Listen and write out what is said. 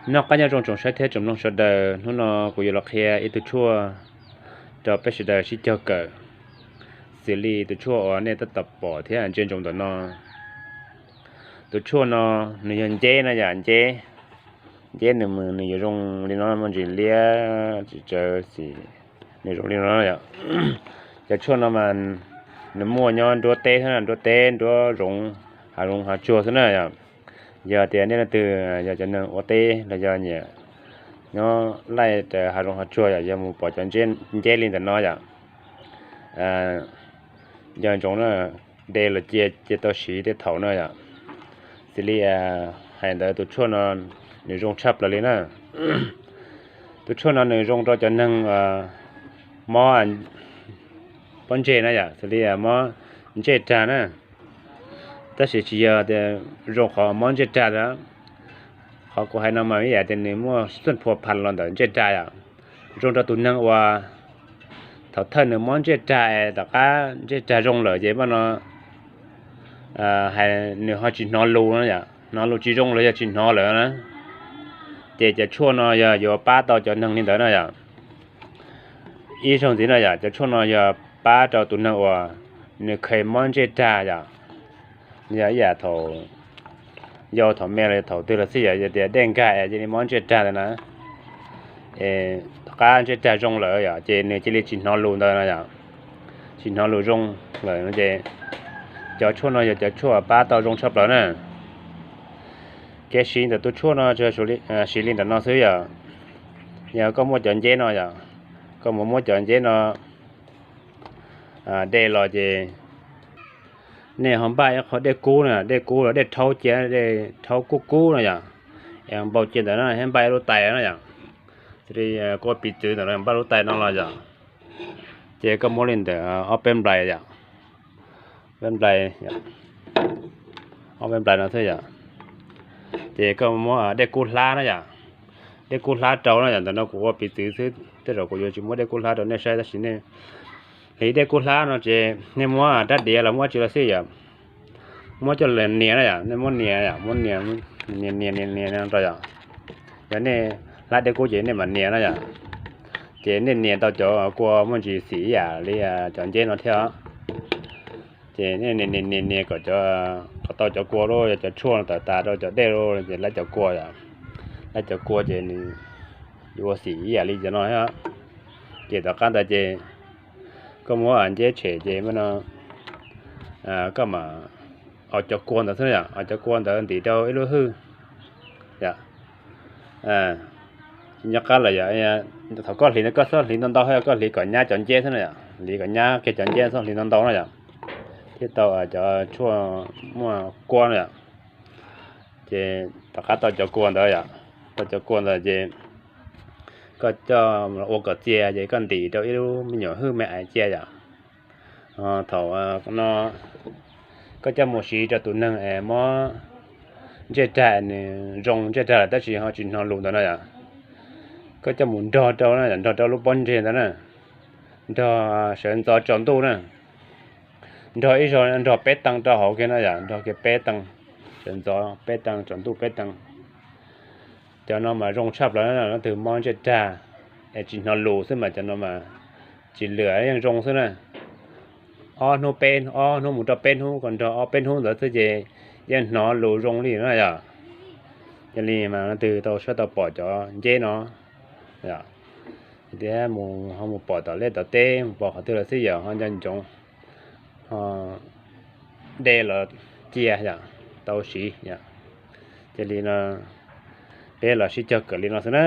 Noj qab nyob zoo tsoom saib thiab tsoom mloog sawv daws, hnub no kuv yuav los qhia ib tug tshuaj rau peb sawv daws sib cog kawm, xws li tus tshuaj uas nej tab tom pom thiab ntsia ntsoov ntawm no. Tus tshuaj no nws yog nceb no yom, nceb, nceb nws, nws yuav zoo li no, muaj ntsis liab tsis tsawv xim, nws zoo li no yom. Cov tshuaj no mas nws muaj nyob nruab teb xwb na, nruab teb, nruab zoov, hav zoov hav tsuag xwb na yom. Yog tias nej leej twg yog cov neeg ua teb los yog nyiam nyob laij raws hav zoov hav tsuag yom, yog mus pom cov nceb li ntawm no yom, yog ntsoov na, de los cia, cia tau siv tej thaum na yom. Xws li hais ntawd tus tshuaj no nws zoo tshaj plaws li na. Tus tshuaj no nws zoo rau cov neeg mob, mob ntsej na yom, xws li mob ntsej rag na. Tab sis tsis yog tias zoo qhov mob ntsej rag a, qhov kuv hais no mas ib yam tias nws muaj xuj phua phas los ntawm ntsej rag yom. Zoo rau tus neeg uas thaum thawj nws mob ntsej rag es tom qab ntsej rag zoo lawm ces mas no hais nws ho tsis hnov lus no yom, hnov lus tsis zoo los yog tsis hnov lawm na. Ces cov tshuaj no yog yuav pab tau cov neeg li ntawd no yom. Ib zaug ntxiv no yom, cov tshuaj no yog pab rau tus neeg uas nws kheev mob ntsej rag yom. Yog ib yam thaum yau thaum me los thaum twg los xij yom, yog tias dej nkag es cia li mob ntsej rag ntawd na, es tom qab ntsej rag zoo lawm yom, ces nws cia li tsis hnov lus ntawd no yom, tsis hnov lus zoo lawm no ces cov tshuaj no yog cov tshuaj pab tau zoo tshaj plaws na. Kev siv ntawm tus tshuaj no siv li ntawm no xwb yom. Yog koj muaj cov nceb no yom, koj mus muab cov nceb no de los ces nej ho npaj ib qho dej kub na, dej kub los dej rhaub cia, dej rhaub kub kub no yom, es npau cia ntawm no thiab npaj ib lub tais no yom. Xws li kuv ua piv txwv ntawm no npaj lub tais no los yom, ces koj muab li ntawm ob peb nplais yom, peb nplais, ob peb nplais no xwb yom. Ces koj muab dej kub hlab na yom, dej kub hlab rau na yom, ntawm no kuv ua piv txwv xwb, tej zaum kuv yuav tsis muab dej kub hlab rau nej saib tab sis nej hliv dej kub hlab no ces nej muab rab diav los muab tsi los xij yom, muab coj los nias na yom, nej muab nias yom, muab nias, nias nias nias nias rau yom. Yog nej hlab dej kub ces nej mam nias na yom. Ces nej nias tau cov kua muaj ntsis xim ib yam li cov nceb no thiab. Ces nej nias nias nias kom, kom tau cov kua lub, yog cov tshuaj no tawm tas rau cov dej lawm ces laib cov kua yom, laib cov kua ces nws yuav ua xim ib yam li cov no thiab. Ces tom qab ntawd ces koj muab nceb tshem ces mas no koj mam, au cov kua ntawd xwb yom, au cov kua ntawd ntim rau ib lub hwj yom. Nyob qab lawm yom, thaum koj hliv ntawd koj txhob hliv ntau ntau, koj hliv kom nyab cov nceb xwb na yom, hliv kom nyab kiag cov nceb, txhob hliv ntau ntau na yom, thiaj tau cov tshuaj muaj kua na yom. Ces tom qab tau cov kua ntawd yom, tau cov kua ntawd ces koj coj ua kom txias ces koj ntim rau ib lub me nyuam hwj me aiv cia yom. Thaum no koj coj mus siv rau tus neeg es mob ntsej rag, nws zoo ntsej rag lawm tab sis ho tsis hnov lus ntawd no yom, koj coj mus nrog rau na yom, nrog rau lub pob ntseg ntawd na, nrog sawv ntxov tsaus ntuj na, nrog ib zaug nrog peb teev rau hauv kiag no yom, nrog kiag peb teev, sawv ntxov peb teev, tsaus ntuj peb teev. Cov no mas zoo tshaj plaws, leej twg mob ntsej rag es tsis hnov lus xwb mas cov no mas tsis lwam yeej zoo xwb na. Ob hnub peb, ob hnub mus rau peb hnub, koj nrog ob peb hnub ntawd xwb ces yeej hnov lus zoo li no yom. Yog li mas leej twg tau saib tau pom cov nceb no, thiab mus ho mus pom tom liaj tom teb, mus pom qhov twg los xij yom, ho nco ntsoov ho de los cia yom, tau siv yom. Cia li no peb los sib cog kawm li no xwb na.